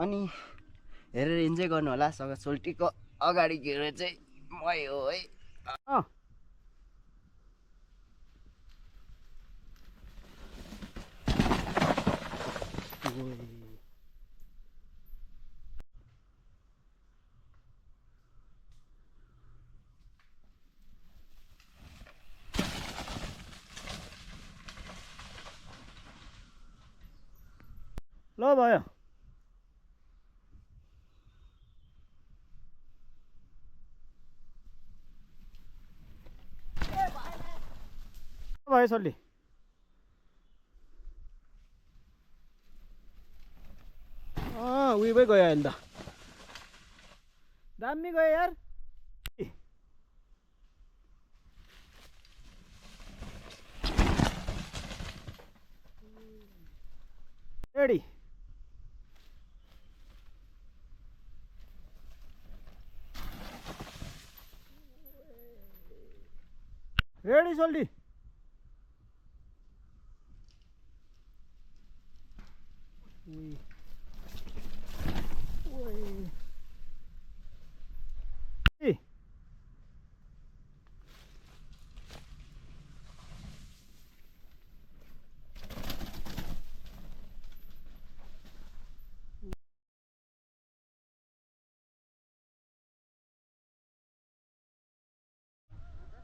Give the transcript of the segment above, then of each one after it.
अनि हेरेर इन्जोय गर्नु होला। सगा सोल्टीको अगाडि घेर चाहिँ मै हो है। ल भयो भयो सोल्टी उही पो गयो अहिले त दामी गयो यार रेडी रेडी सोल्टी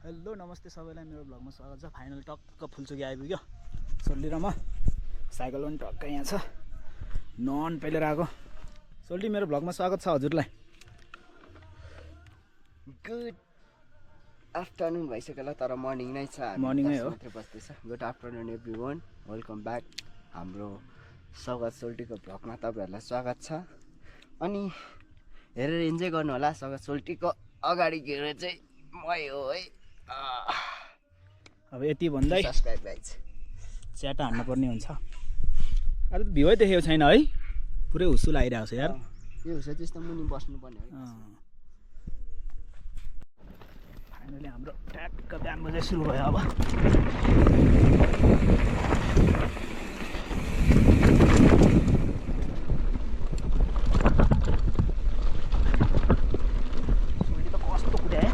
हेलो नमस्ते सबैलाई मेरो भ्लगमा स्वागत छ। फाइनल टक्क फुलचोकी आइपुग्यो सोल्टी र म। साइकल पनि टक्क यहाँ छ नन पेलेर आएको। सोल्टी मेरो भ्लगमा स्वागत छ हजुरलाई। गुड आफ्टरनुन भइसक्यो होला तर मर्निङ नै छ। मर्निङ नै हो मात्रै बस्दैछ। Good afternoon everyone, welcome back. हाम्रो सौगात सोल्टीको भ्लगमा तपाईँहरूलाई स्वागत छ। अनि हेरेर इन्जोय गर्नु होला। सौगात सोल्टीको अगाडि घेर चाहिँ मै हो है। अब यति भन्दै सब्सक्राइब गाइज च्याटा हान्नुपर्ने हुन्छ। आज त भ्यूै देखेको छैन है, पुरै हुस्सुल आइरहेको छ यार। यो हुन्छ त्यस्तो मुनि बस्नुपर्ने हो। फाइनली हाम्रो ट्याक्क बिहान बजे सुरु भयो। अब सोल्टी त कस्तो कुद्यो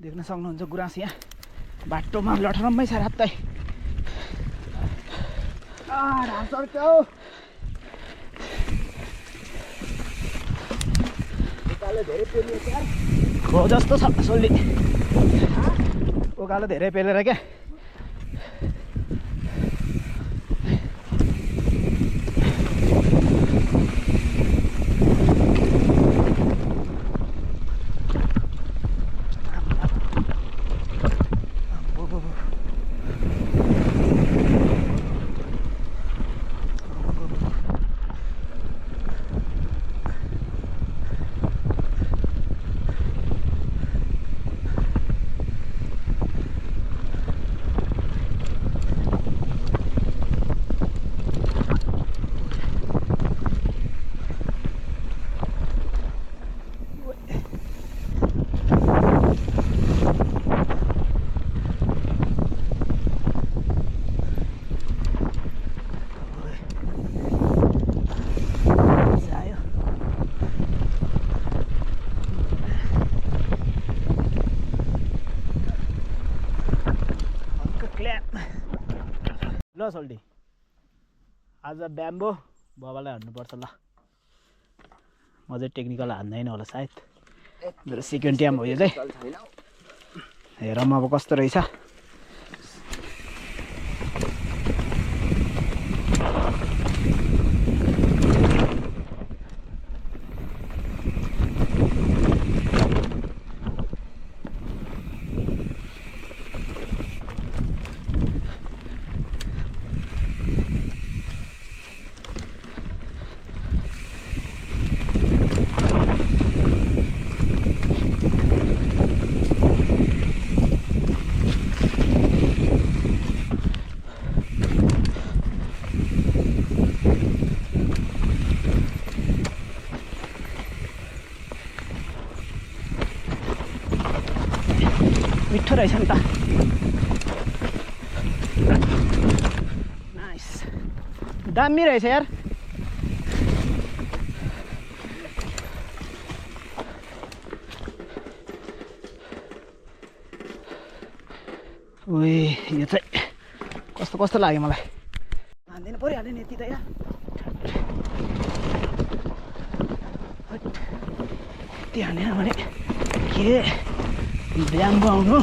देख्न सक्नुहुन्छ गुराँस यहाँ बाटोमा लठरम्मै छ रातै। हो जस्तो छ सोल्टी, उकालो धेरै पेलेर क्या। ल सोल्टी आज ब्याम्बो बाबालाई हान्नुपर्छ। ल म चाहिँ टेक्निकल हान्दैन होला सायद, मेरो सेकेन्ड टाइम हो यो चाहिँ। हेरौँ अब कस्तो रहेछ। मिठो रहेछ नि त नाइस दामी रहेछ यार ओए यो चाहिँ कस्तो कस्तो लाग्यो मलाई हान्दिनु परिहाल्यो नि यति त यार यति हानेन भने के ब्याम्बो आउनु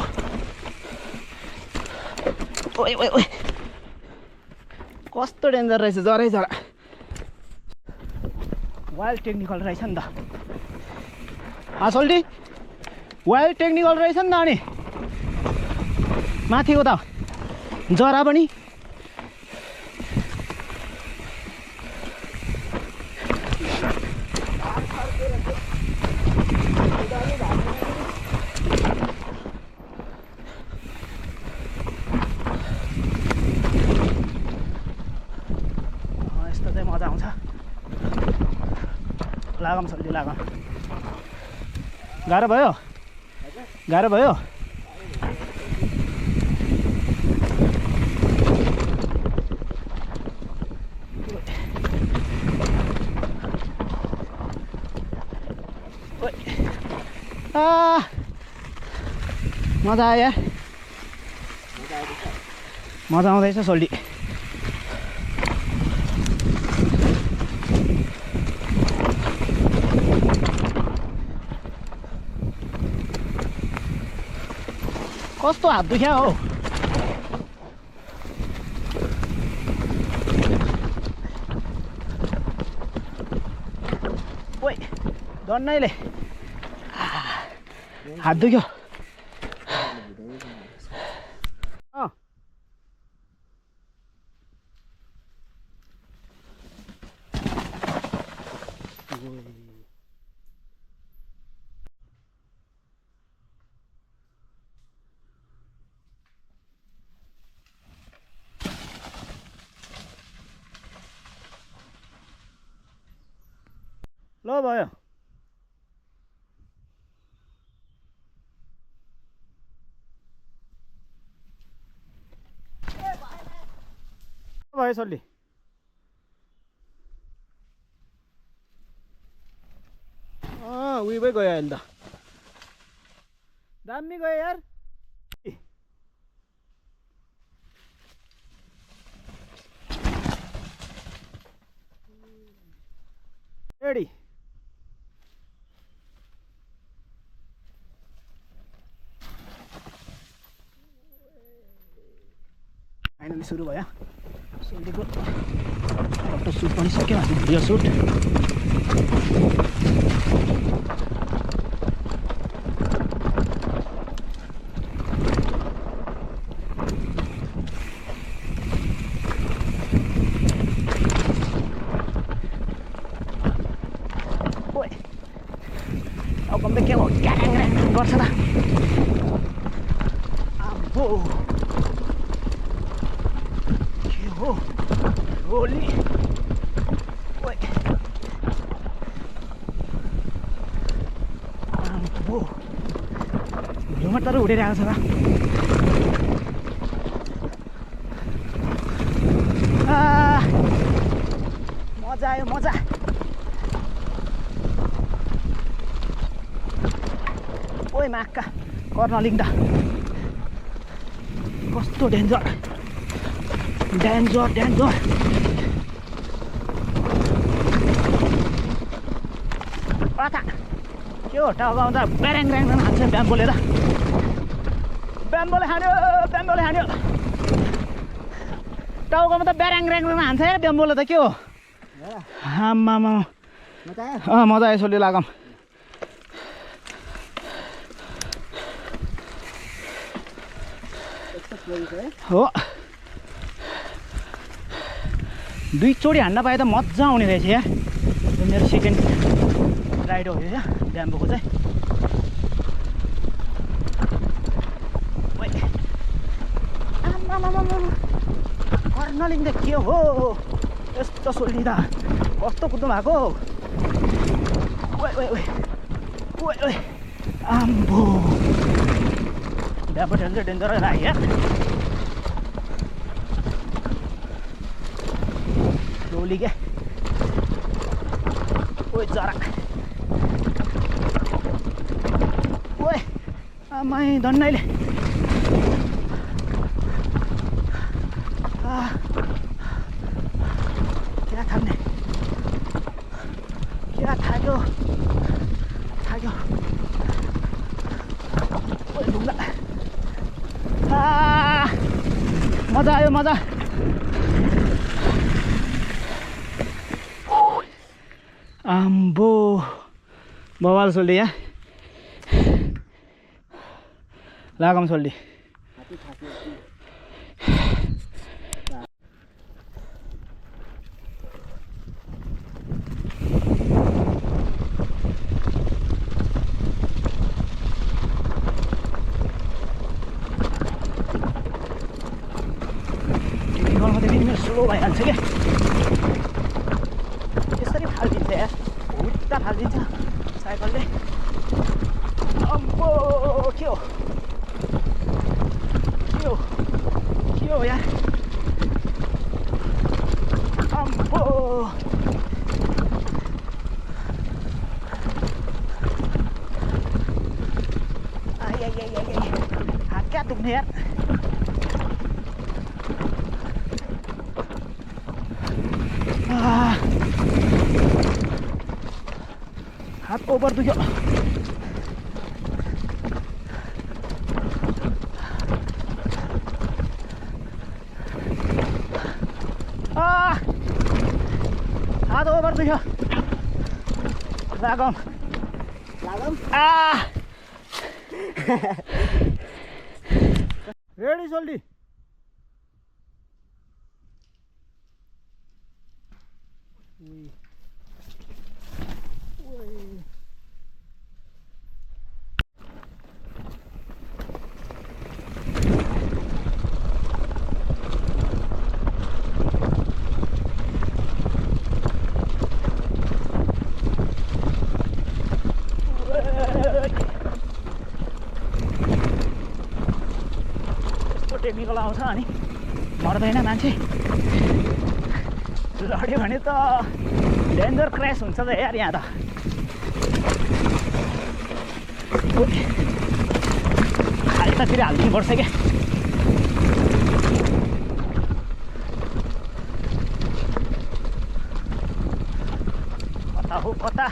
ओए ओए ओए कस्तो डेन्जर रहेछ जरै जरा वाइल्ड टेक्निकल रहेछ नि त सोल्टी वाइल्ड टेक्निकल रहेछ नि त अनि माथिको त जरा पनि यस्तो चाहिँ मजा आउँछ लागम सल्ली लागम गाह्रो भयो गाह्रो भयो मजा आयो यार मजा आउँदैछ सोल्टी कस्तो हात दुख्या हो ओइ डन्नैले हात दुख्यो ल भयो भयो सोल्टी उही पो गयो अहिले त दामी गयो यार रेडी फाइनली सुरु भयो सोल्टीको फोटो सुट पनि सक्यो भिडियो सुट अब के हो ग्याङ गर्छ त आम्बो के हो होली ओए आम्बो झुमर तर उडेर आएको छ मजा आयो मजा ओइ माक्का कर्नलिङ त कस्तो डेन्जर डेन्जर डेन्जर कता के हो टाउको आउँदा ब्याङ ब्याङ हान्छ ब्याम्बोले त ब्याम्बोले हान्यो टाउकोमा त ब्याङ ब्याङ हान्छ है ब्याम्बोले त के हो आम्मामा मजा आयो सोल्टी लागम हो दुईचोटि हान्न पाए त मजा आउने रहेछ यार यो मेरो सेकेन्ड राइड हो यो ब्याम्बोको चाहिँ कर्नलिङ त के हो यस्तो सोल्टी त कस्तो कुद्नु भएको ओए ओए ओए ओए ओए आम्बो ड्याम्पो ठेल्नु चाहिँ डेन्जर लाग्यो स्लोली क्या ओइ जरा ओइ आमै धन्नैले क्या थाक्ने क्या थाक्यो ओइ ढुङ्गा मजा आयो मजा आम्बो बवाल सोल्टी यहाँ लागम सोल्टी स्लो भइहाल्छ क्या यसरी फालिदिन्छ यार हुट्टा फालिदिन्छ साइकलले अम्बो के हो यार अम्बो आई हात क्या दुख्ने यार हात ओभर दुख्यो हात ओभर दुख्यो लागम रेडी सोल्टी टेक्निकल आउँछ अनि मर्दैन मान्छे लड्यो भने त डेन्जर क्रास हुन्छ त यार यहाँ त खाल्टातिर हाल्नुपर्छ क्या कता हो कता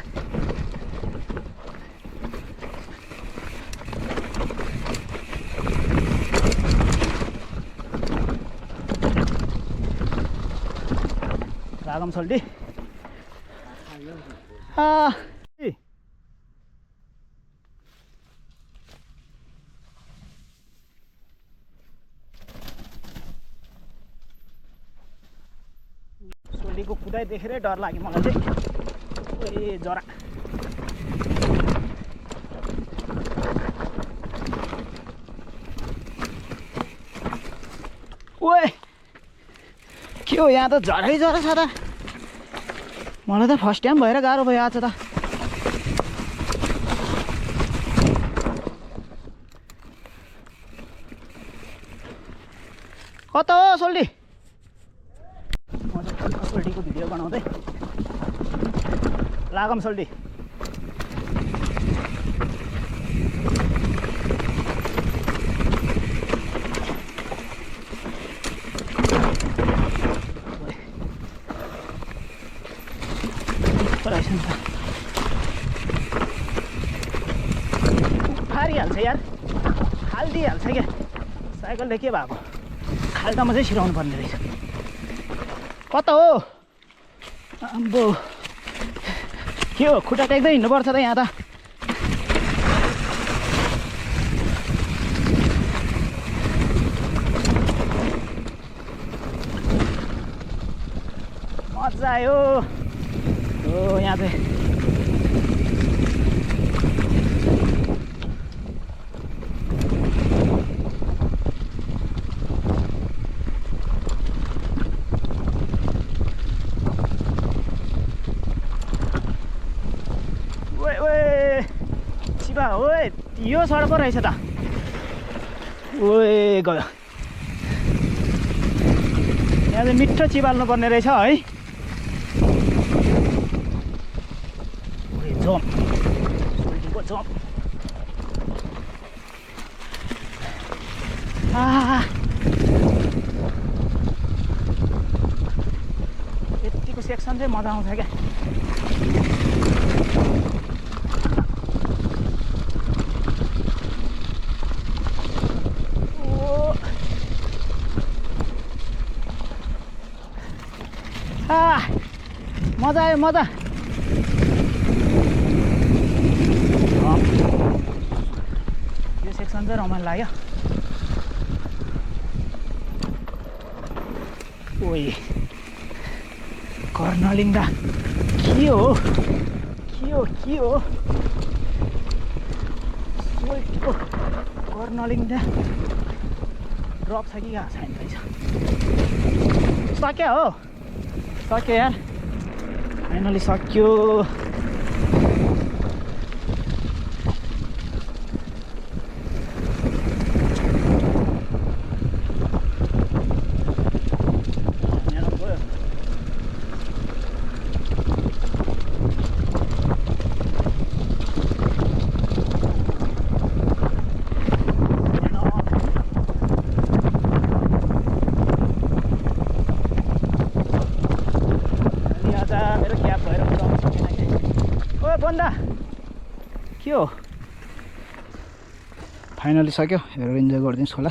लागम सोल्टी सोल्टीको कुदाइ देखेरै डर लाग्यो मलाई चाहिँ ए जरा ओए के हो यहाँ त झरै जरा छ त मलाई त फर्स्ट टाइम भएर गाह्रो भयो आज त कता हो सोल्टी सोल्टीको भिडियो बनाउँदै लागम सोल्टी फारिहाल्छ यार हालिदिइहाल्छ क्या साइकलले के भएको खाल्टामा चाहिँ छिराउनु पर्ने रहेछ कता हो आम्बो के हो खुट्टा टेक्दै हिँड्नुपर्छ त यहाँ त मजा आयो हो यहाँ चाहिँ ओए यो सडक पो रहेछ त ओए गयो। यहाँ चाहिँ मिठो चिबाल्नु पर्ने रहेछ है। जम्प सोल्टीको जम्प। यतिको सेक्सन चाहिँ मजा आउँछ क्या। मजा आयो मजा। यो सेक्सन चाहिँ रमाइलो लाग्यो। ओइ कर्नलिङ दा के हो सोल्टीको कर्नलिङ दा ड्रप छ कि कहाँ छैन रहेछ। सक्यो हो, सक्यो यार, फाइनली सक्यो। मेरो क्याब भएर ओ बन्दा के हो। फाइनली सक्यो। हेरेर इन्जोय गरिदिनुहोस् होला।